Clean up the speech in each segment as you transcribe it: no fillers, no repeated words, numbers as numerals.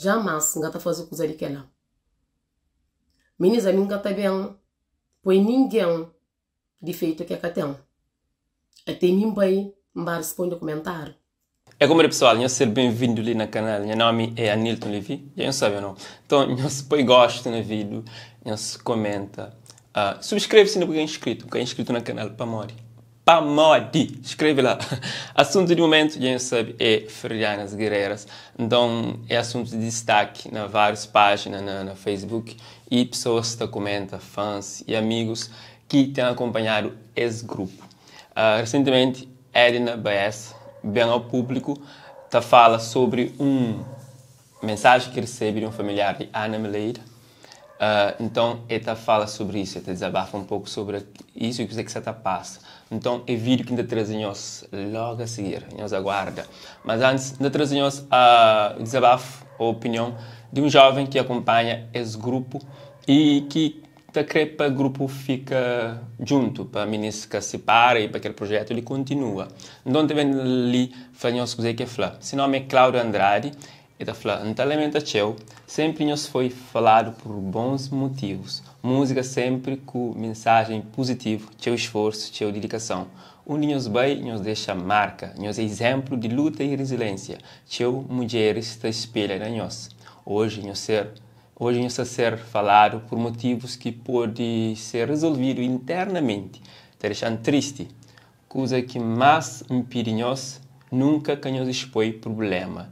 Jamais N ka ta faze kuza di kela. Minis ami N ka ta ben poi ningen difeitu ke ka ten. Ate mi N bai N ba risponde kumentariu. É como pessoal, nhos ser bem-vindo li na canal. Nha nome é Anilton Levy, já nhos sabe ou não? Então, nhos põe gosto no vídeo, nhos comenta, uh, subscreve se não é inscrito, porque é inscrito no canal, pa modi. Pa modi! Escreve lá. Assunto de momento, já nhos sabe, é Ferianas Guerreiras. Então, é assunto de destaque na várias páginas na, na Facebook e pessoas que comentam, fãs e amigos que têm acompanhado esse grupo. Uh, recentemente, Edna Baez, bem ao público, tá fala sobre um mensagem que recebe de um familiar de Ana Meleira. Uh, então, ela fala sobre isso, ela desabafa um pouco sobre isso e o que você tá passa. Então, é vídeo que ainda traz logo a seguir, nós aguarda. Mas antes, ainda traz a uh, desabafo ou opinião de um jovem que acompanha esse grupo e que ta kre pa grupo fica junto, pa minis ka separa e pa aquele projeto ele continua. Então também li fla nhos kuze que fla. Se nome é Cláudio Andrade, ele fla, "Nta lamenta txeu, sempre nhos foi falado por bons motivos. Música sempre com mensagem positiva, txeu esforço, txeu dedicação. Onde nhos vai, nhos deixa marca, nhos é exemplo de luta e resiliência. Txeu mulheres ta espelha na nhos. Hoje nhos ser Hoje está a ser falado por motivos que pode ser resolvido internamente. Tá deixando triste. Coisa que mais impede nós nunca que nós expõe problema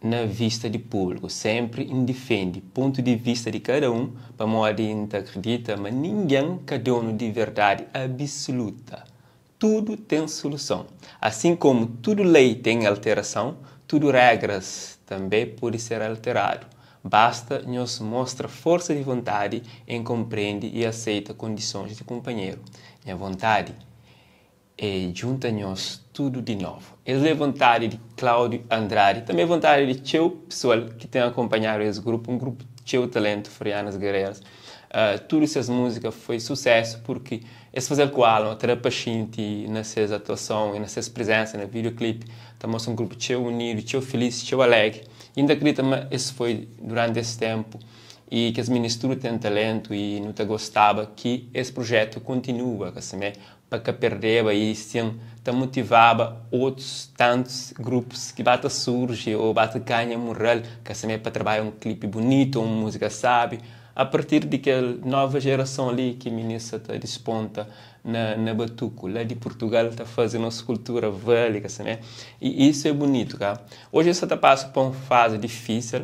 na vista de público. Sempre defende ponto de vista de cada um, para modo de acredita, mas ninguém é dono de verdade absoluta. Tudo tem solução. Assim como tudo lei tem alteração, tudo regras também pode ser alterado. Basta nos mostra força de vontade em compreende e aceita condições de companheiro. Minha vontade é junta-nos tudo de novo. Essa é a vontade de Cláudio Andrade, também a vontade de teu pessoal que tem acompanhado esse grupo, um grupo de teu talento, Ferianas Guerreiras. Uh, tudo essas músicas foi sucesso porque esse fazer com a alma, ter paciente nessa atuação e nessa presença no videoclipe, tá mostra um grupo teu unido, teu feliz, teu alegre. E ainda acredito mas esse foi durante esse tempo e que as meninas tudo têm talento e não te gostava que esse projeto continua, que assim, para que perdeva e sim te motivava outros tantos grupos que bata surge ou bata ganha moral, que assim, para trabalhar um clipe bonito, uma música sabe, a partir de aquela nova geração ali que a menina está desponta na, na Batuco, lá de Portugal, está fazendo nossa cultura velha, assim, né? E isso é bonito, cara. Hoje você está passando por uma fase difícil,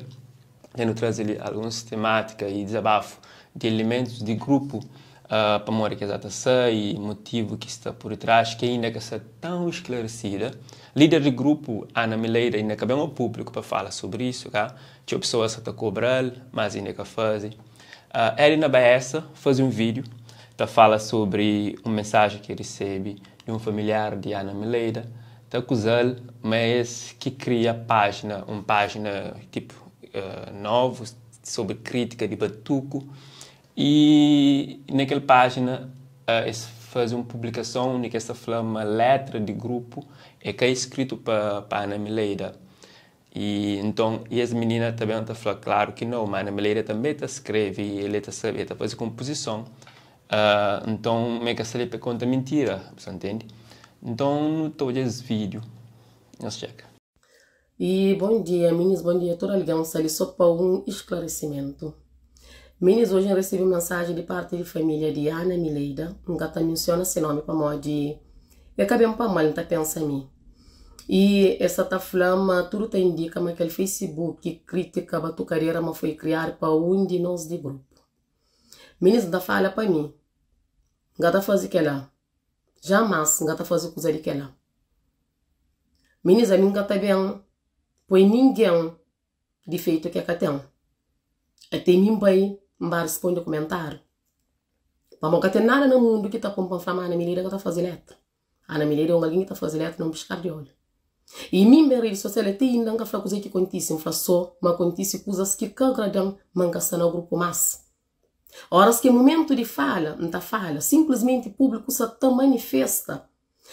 tendo trazer algumas temáticas e desabafo de elementos de grupo uh, para morrer que exata e motivo que está por trás, que ainda que está tão esclarecida. Líder de grupo, Ana Meleira, ainda cabe ao público para falar sobre isso, tá? Tinha pessoas que está cobrando, mas ainda que fazem. Uh, Elina Baessa faz um vídeo tá fala sobre uma mensagem que recebe de um familiar de Ana Meleira, tá acusando, mas que cria página, uma página tipo uh, nova sobre crítica de batuco e naquela página uh, eles fazem uma publicação onde essa fala uma letra de grupo é que é escrito para para Ana Meleira. E então, e as meninas também tá falando, claro que não, mas a Ana Meleira também tá escreve, ele tá sabe, tá fazendo composição. Uh, então, meio que essa para conta mentira, você entende? Então, todo esse vídeo, nós checa. E bom dia, meninos, bom dia a toda alguém, ali só para um esclarecimento. Meninos, hoje eu recebi uma mensagem de parte de família de Ana Mileida, nunca tá menciona esse nome para modo de... Eu acabei um para mal, tá pensa em mim. E essa tá flama, tudo tem indica, mas aquele Facebook crítica batucareira mas foi criado para um de nós de grupo. Meninos, da fala para mim. Gata fazer que lá. Jamais gata fazer coisa de que lá. Meninos, a mim gata bem, põe ninguém de feito que é que tem. Até mim vai, vai responde comentário. Mas não tem nada no mundo que tá pondo para Ana Mileira que tá fazendo letra. Ana Mileira é um alguém que tá fazendo letra não piscar de olho. E mim, bem rede social, até ainda não fala coisa que acontece, não fala só, mas acontece coisas que agradam, mas não está no grupo mais. Horas que é momento de fala, não tá fala, simplesmente o público só tá manifesta.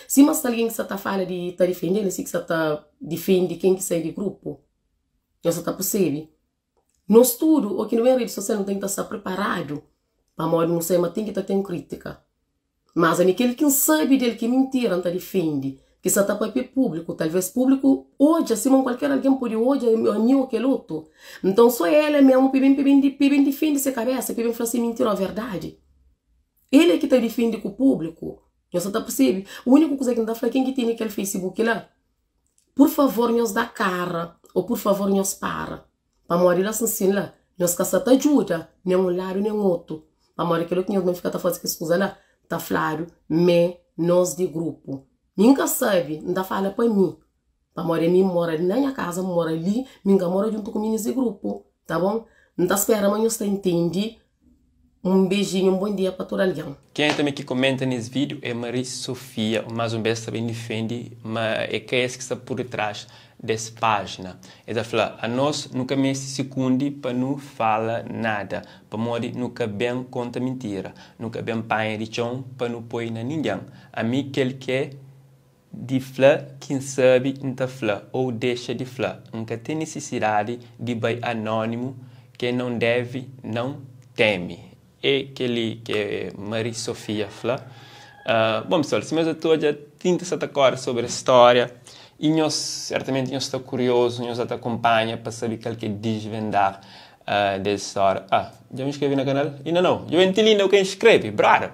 Se mas alguém que só tá fala de tá defendendo, se que só tá defende quem que sai de grupo. Nhos sa ta persebe? Nos tudu, o ki nu ben redi sosial nu ten ki ta sta preparadu pamodi nu sabe ma ten ki ta ten kritika. Mas ami kel ki N sabe del ki mintira N ta difende ki sa ta papia públiku. Talvês públiku odja sima un kualker algen pode odja ami ô kel otu. Nton sô ela mésmu pa ben pa ben pa ben difende se kabésa, pa ben fla si é mintira ô verdadi. El é ki ta difende ku públiku. Nhos sa ta persebe? Úniku kuza ki N ta fla ken ki tene kel Facebook la, pur favor nhos da kara ô pur favor nhos para. Pamodi la sin la, nhos ka sta ta djuda nen un ladu nen otu. Pamodi kel-la ki nhos ben fika ta faze kes kuza la, ta fladu m'é nos di grupu. Mi N ka sabe, N ta fala pa mi. Pamodi ami N mora na nha kaza, N mora li, mi N ka mora djuntu ku minis di grupu. Ta bon? N ta spera ma nhos ta intende. Un bejinhu, un bon dia pa tudu algen. Kenha tanbe ki komenta nes vídiu é Marie Sofia, más un bes ta ben difende ma é ka es ki sta pur detrás des pájina. El ta fla, Anos nu ka meste sikundi pa nu fala nada, pamodi nu ka ben konta mintira, nu ka ben panha di txon pa nu poi na ningen. Ami kel ke Di fla ki N sabe N ta fla ou dexa di fla N ka ten nisisidadi di bai anónimu Quem não deve não teme É kel-li ke Marie Sofia fla Bon pesoal, sima nhos ta odja tinta sa ta kóre sobri es stória i nhos sertamenti nhos sta kuriozu nhos sa ta kunpanha pa sabe kal ki é disvendar des stória Ah, dja bu inskreve na kanal? Inda nau? Dja bu ben ti li inda bu ka inskreve? Brother!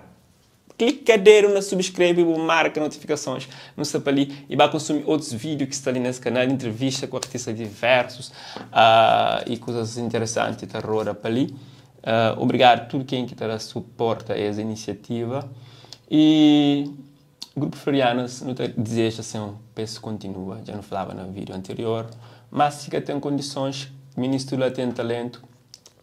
Klika dedu na subskrebe bu marka notifikasons. Nu sta pa li i ba konsumi otus vídiu ki sta li nes kanal, intrivista ku artista diversus i kuzas interesanti ta roda pa li. Obrigadu tudu ken ki ta da suporta es inisiativa i Grupu Florianas nu ta dizeja sen pa es kontinua, dja nu flaba na vídiu anterior, mas si ka ten kondisons, ministru la ten talentu.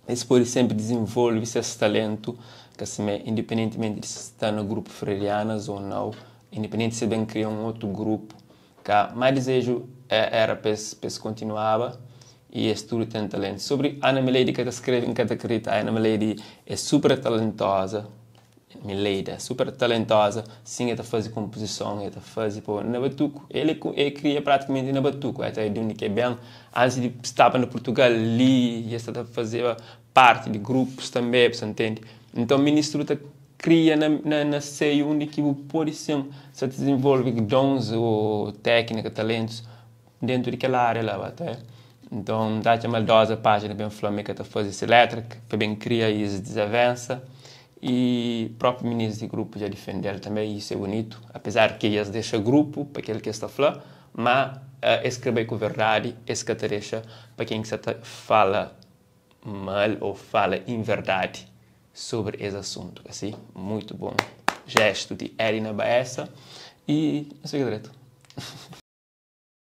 Es pode senpri dizenvolve ses talentu, ka simé, indipendentimenti di si sta na grupu Frerianas ou nau, indipendenti si es ben kria un otu grupu, ka. Má dizeju éra pa es pa es kontinuaba i es tudu ten talentu. Sobri Ana Mileidi ka ta skrebe, N ka ta kridita. Ana Mileidi é super talentoza. Mileida, super talentosa, sim e ta fazi composição, e ta fazi po na batuku, el e cria praticamente na batuku, e ta di undi ki e ben, antes di staba na Portugal li e sta ta fazeba parti di grupos tambe, bu sta ntende, então ministro ta cria na na na seio undi ki bu podi sim sa ta desenvolve dons o técnica, talentos dentu di kel área la ba ta então ta atxa maldosa página ben fla ma e ka ta fazi se letra pa ben cria es desavença E propi minis di grupu dja difendel tanbe i isu é bunitu, apezar ki es dexa grupu pa kel ki es ta fla, ma es kre bai ku verdadi, es ka ta dexa pa ken ki sa ta fala mal o fala inverdadi sobri es asuntu. Asi, muitu bon jestu di Edina Baessa i nhos fika dretu.